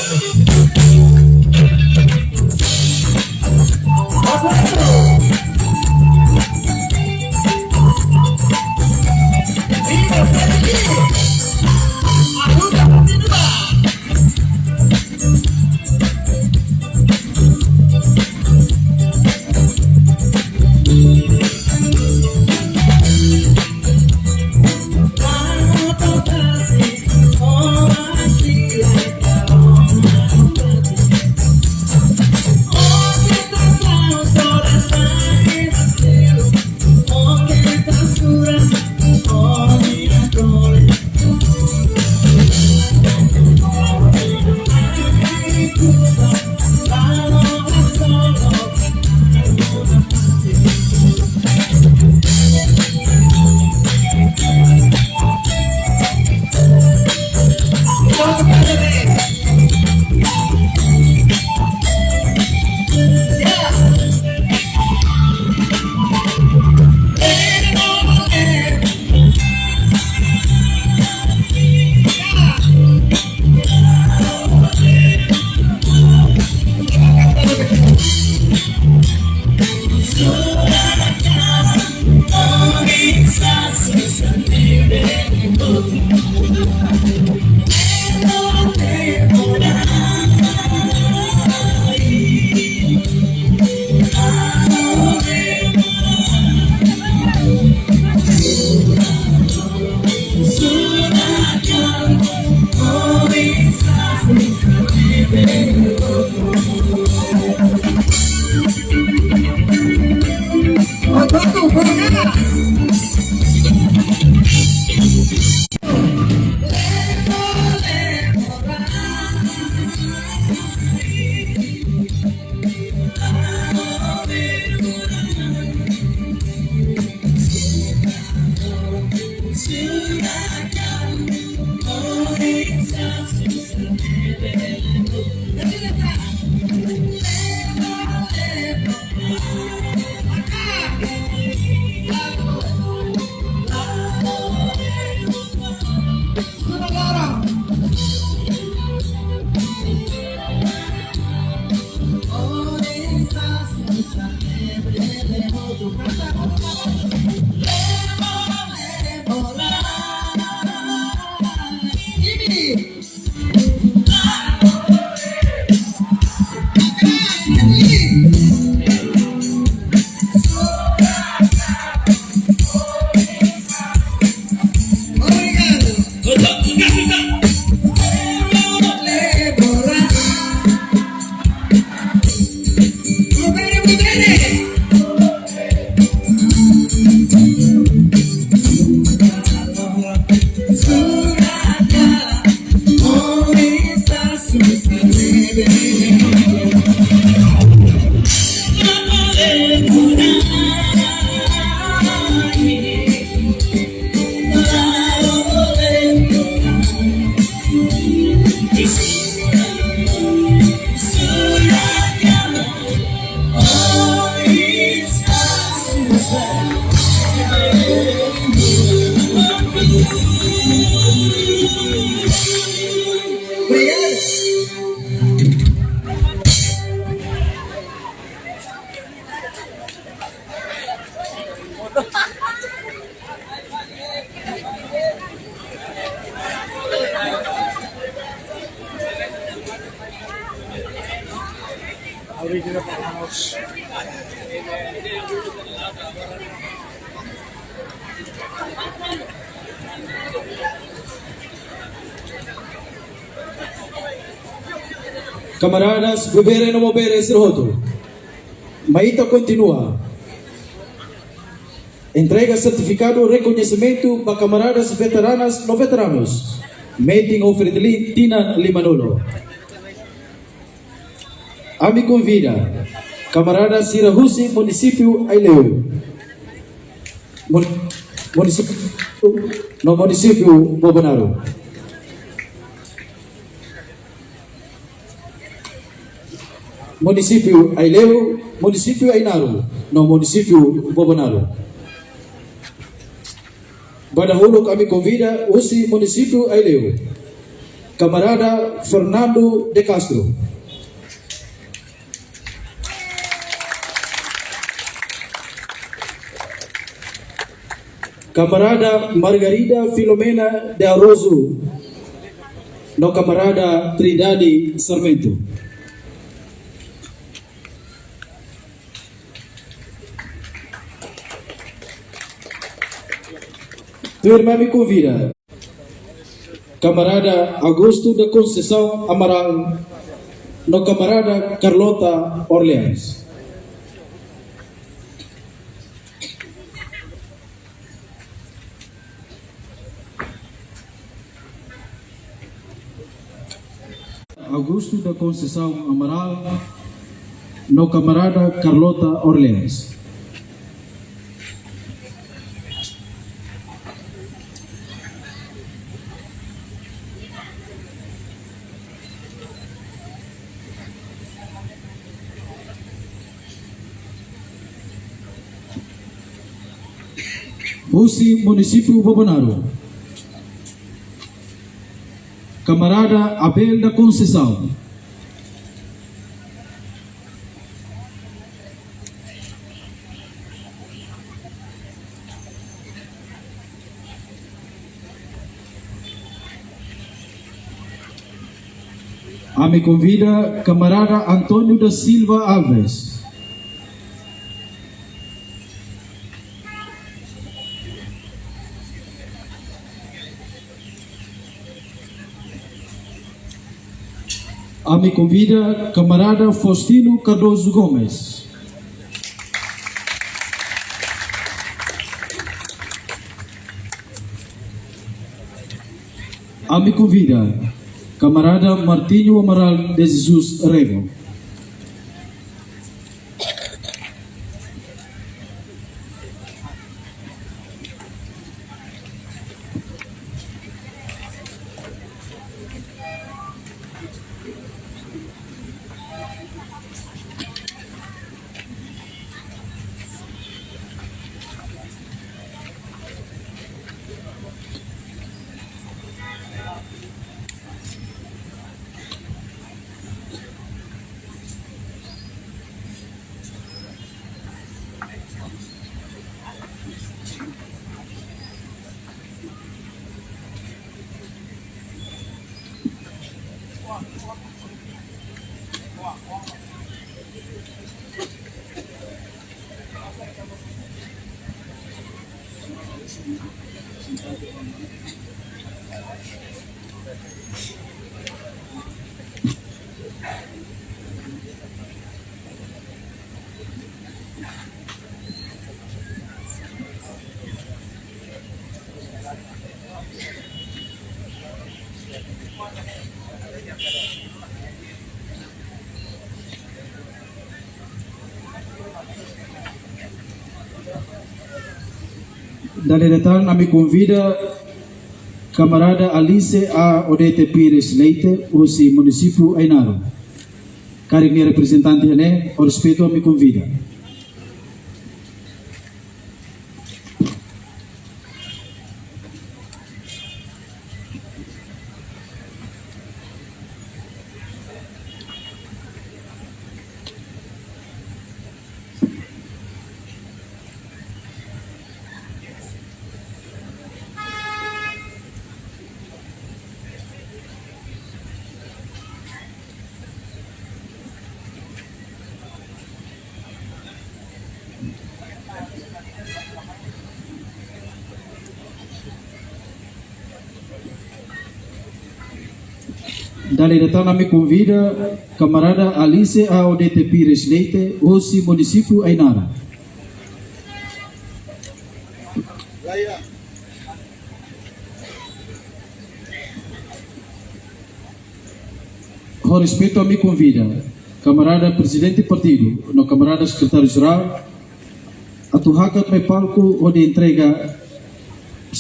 Kamaradas, bebere no mobere sira hotu. Mai ita kontinua. Entrega sertifikadu rekoñesimentu ba kamaradas veteranas no veteranus metin ho Fretilin tinan limanulu. Ami konvida kamarada sira husi munisípiu Aileu, mun-, munisípiu no munisípiu Bobonaro. Munisípiu Aileu, munisípiu Ainaro, no munisípiu Bobonaro. Ba dahuluk ami konvida husi munisípiu Aileu, kamarada Fernando de Castro. Kamarada Margarida Filomena de Araújo, no kamarada Trindade Sarmento. Tuirmai ami konvida kamarada Augusto da Conceição Amaral, no kamarada Carlota Orleans. Augusto da Conceição Amaral, no kamarada Carlota Orleans. Husi munisípiu Bobonaro, kamarada Abel da Conceição. Ami konvida kamarada António da Silva Alves. Ami konvida kamarada Faustino Cardoso Gomes. Ami konvida kamarada Martinho Amaral de Jesus Rego. Dala ida tan ami konvida kamarada Alice A. Odete Pires Leite, husi munisípiu Ainaro. Karik nia reprezentante iha ne'e, ho respeitu ami konvida. Dala ida tan ami konvida kamarada Alice Aodete Pires Leite, husi munisípiu Ainara. Ho respeitu ami konvida kamarada prezidente partidu no kamarada sekretáriu jerál atu hakat mai palku hodi entrega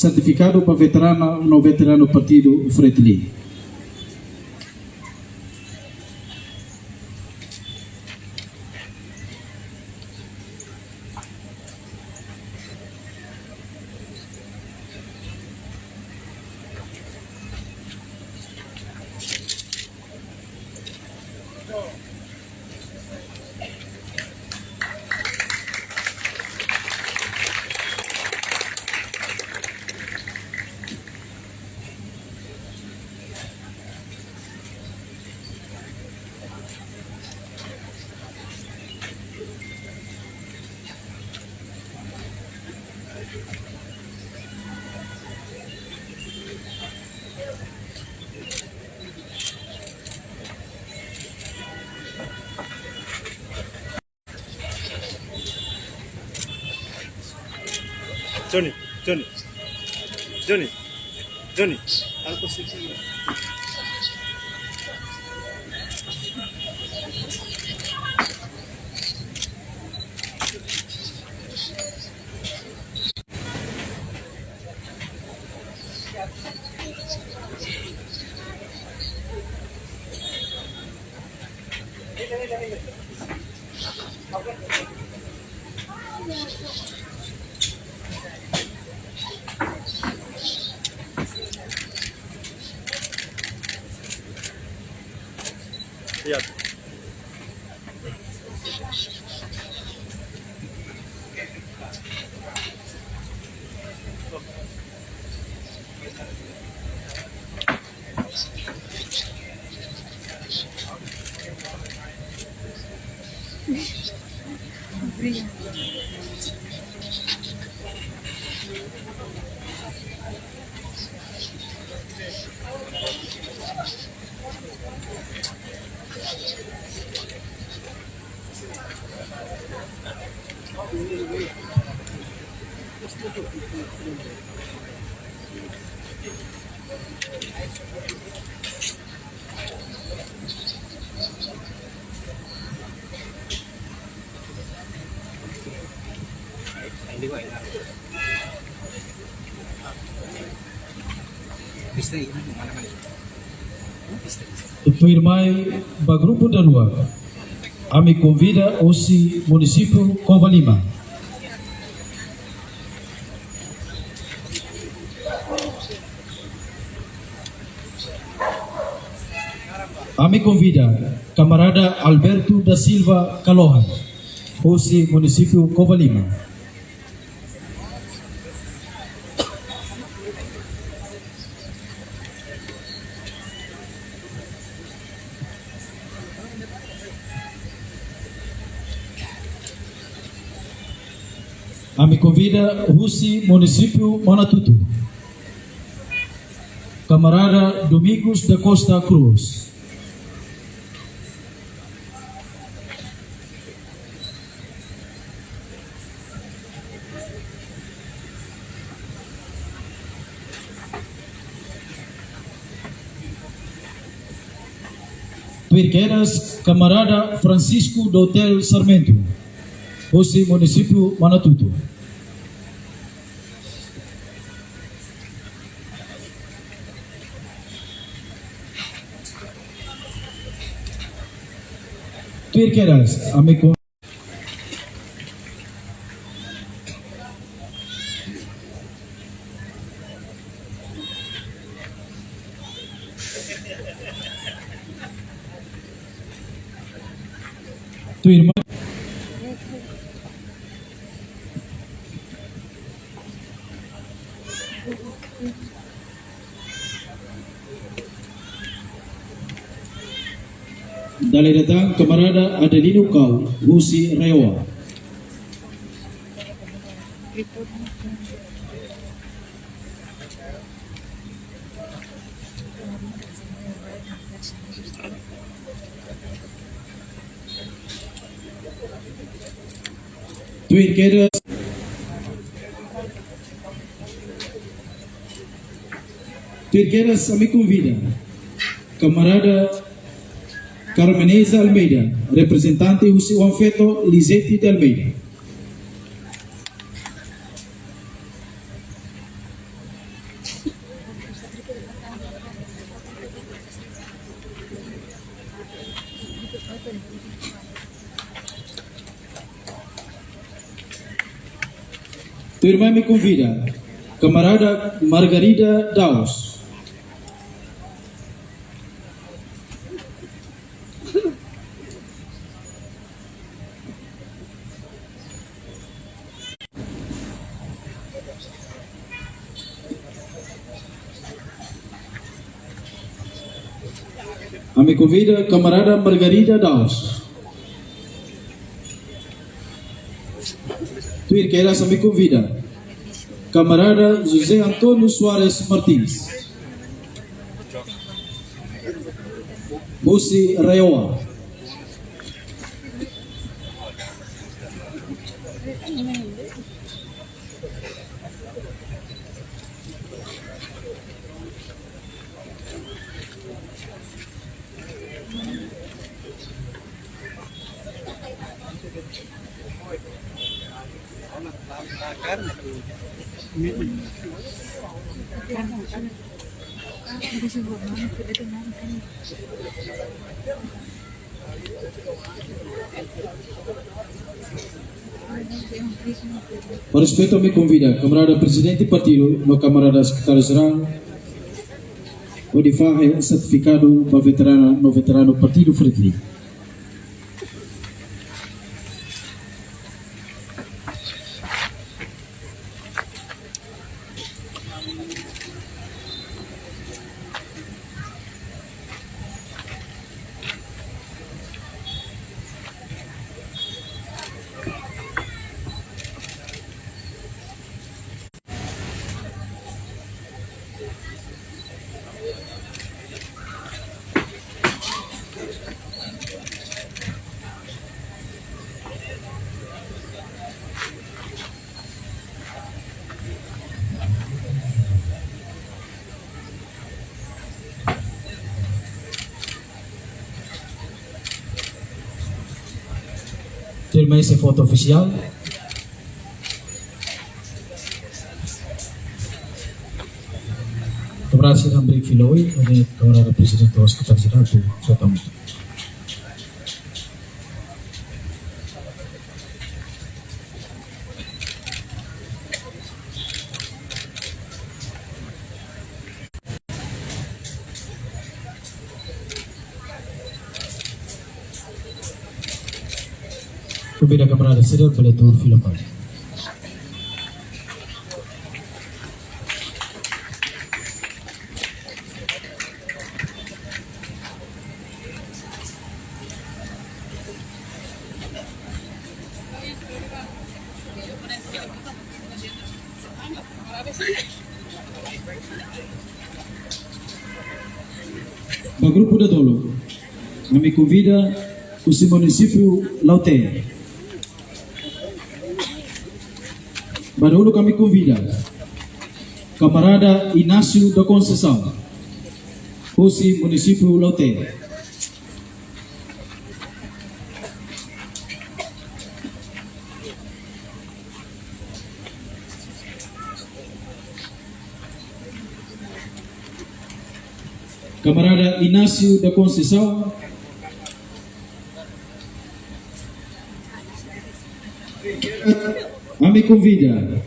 sertifikadu ba veterana no veteranu partidu Fretilin. Johnny, Johnny, Johnny, Johnny. Iya. Tuirmai ba grupu daruak, ami konvida husi munisípiu Covalima. Ami konvida kamarada Alberto da Silva Kalohan, husi munisípiu Covalima. Ami konvida husi munisípiu Manatuto, kamarada Domingos da Costa Cruz. Tuir kedas, kamarada Francisco Dotel Sarmento, husi munisípiu Manatuto. Tuir kedas, ami kon- Tuirmai. Dala ida tan kamarada Adelino Kau, husi RAEOA. Tuir kedas, tuir kedas ami konvida kamarada Carmeneza Almeida, reprezentante husi oan-feto Lisete de Almeida. Tuirmai ami konvida kamarada Margarida Daus. Ami konvida kamarada Margarida Daus. Tuir kedas ami konvida kamarada José António Soares Martins, husi RAEOA. Ho respeitu ami konvida kamarada Prezidente Partidu no kamarada Sekretáriu Jerál hodi fahe sertifikadu ba veterana no veteranu Partidu Fretilin. Tuirmai sei foto ofisiál. Kamarada sira hamriik fila oin, kamarada Prezidente ho Sekretáriu Jerál atu sota. Konvida kamarada sira bele tuur fila fali. Ba grupu dadolok, ami konvida husi munisípiu Lautém. Ba dahuluk ami konvida kamarada Inácio da Conceição, husi munisípiu Lautém. Kamarada Inácio da Conceição. Ami konvida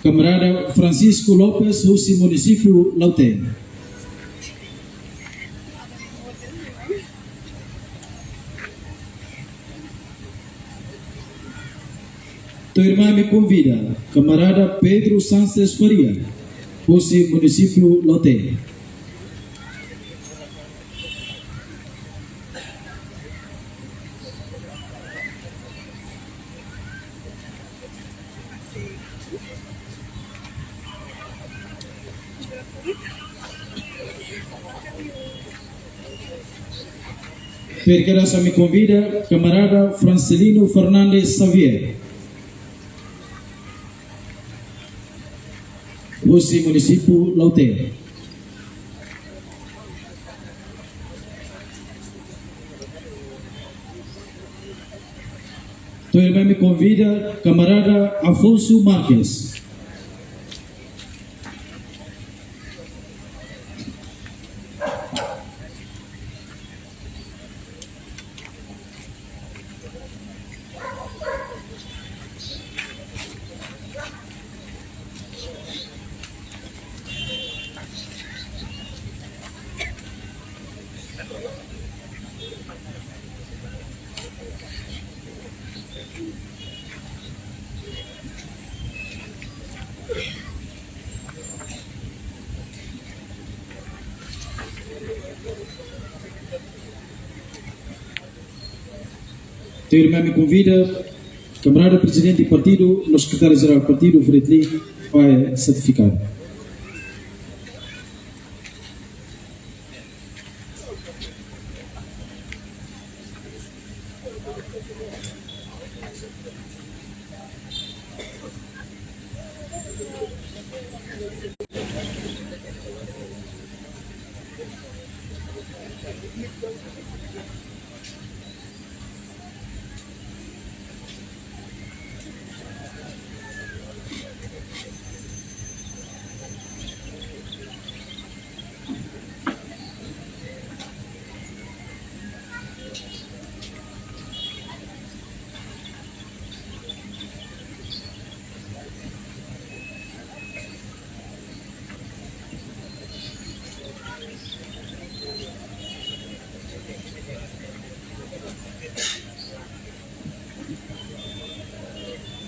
kamarada Francisco Lopes, husi munisípiu Lautém. Tuirmai ami konvida kamarada Pedro Sanches Faria, husi munisípiu Lautém. Tuir kedas ami konvida kamarada Francelino Fernandes Xavier, husi munisípiu Lautém. Tuir mai ami konvida kamarada Afonso Marques. Tuir mai ami konvida kamarada prezidente partidu, no sekretáriu jerál partidu, Fretilin, fó sertifikadu.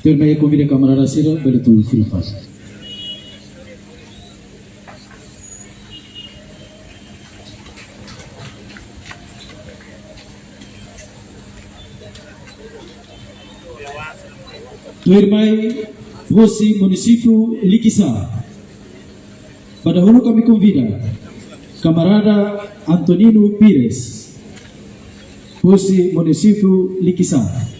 Tuir mai ami konvida kamarada sira bele tuur fila fali. Tuir mai husi munisípiu Likisá. Ba dahuluk ami konvida kamarada Antonino Pires, husi munisípiu Likisá.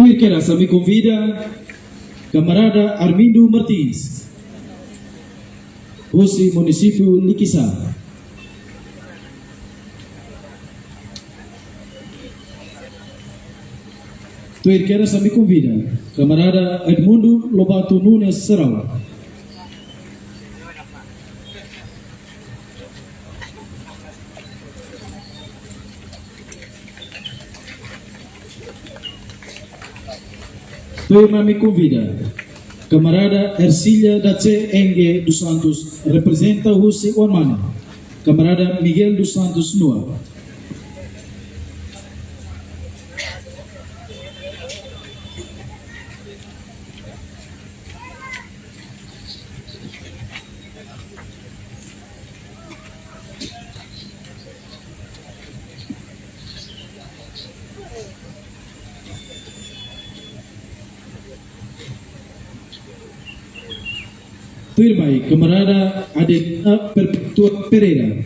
Tuir kedas ami konvida kamarada Armindo Martins, husi munisípiu Likisá. Tuir kedas ami konvida kamarada Edmundo Lobato Nunes Serau. Tuir mai ami konvida kamarada Ercilia Dace Enge dos Santos, reprezenta husi Oan-Mane, kamarada Miguel dos Santos Noa. Tuir mai, kamarada Adelina Perpetua Pereira.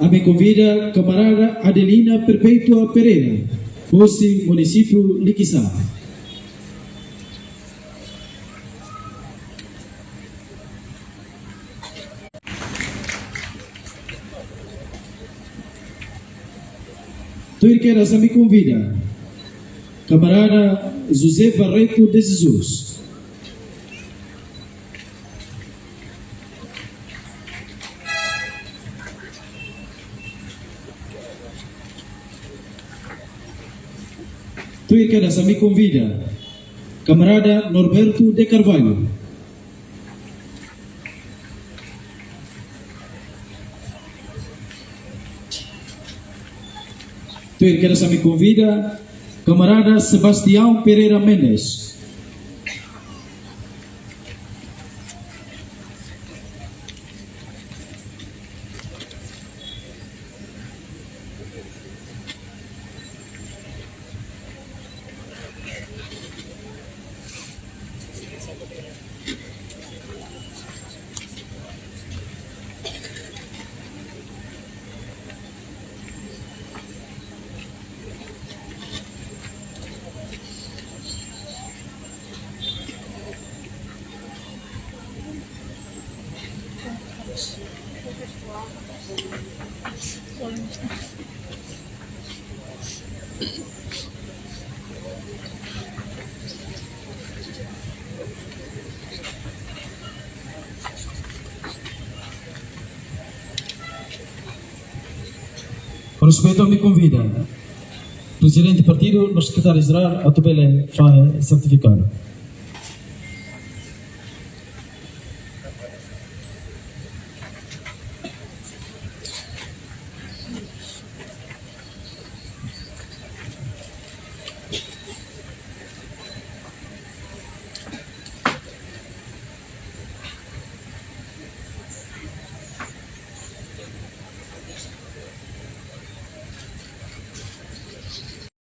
Ami konvida kamarada Adelina Perpetua Pereira, husi munisípiu Likisá. Tuir kedas ami konvida kamarada José Barreto de Jesus. Tuir kedas ami konvida kamarada Norberto de Carvalho. Tuir kedas ami konvida kamarada Sebastião Pereira Mendes. Ho respeitu, ami konvida Prezidente Partidu no Sekretáriu Jerál atu bele fahe sertifikadu.